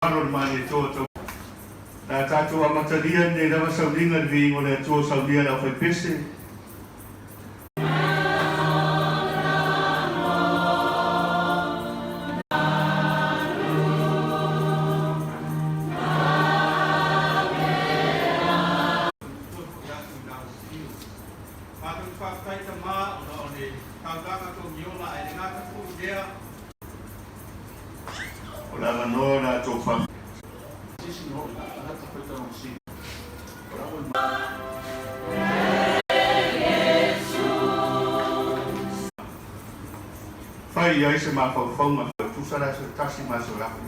Alo le Malietoa tau. Na tatou amatalia lenei lava sauniga i le viiga o le Atua saunia e le aufaipese. O le avanoa o le a tou fa. Fai i ai se mafaufauga e tusa le aso e tasi ma aso e afe.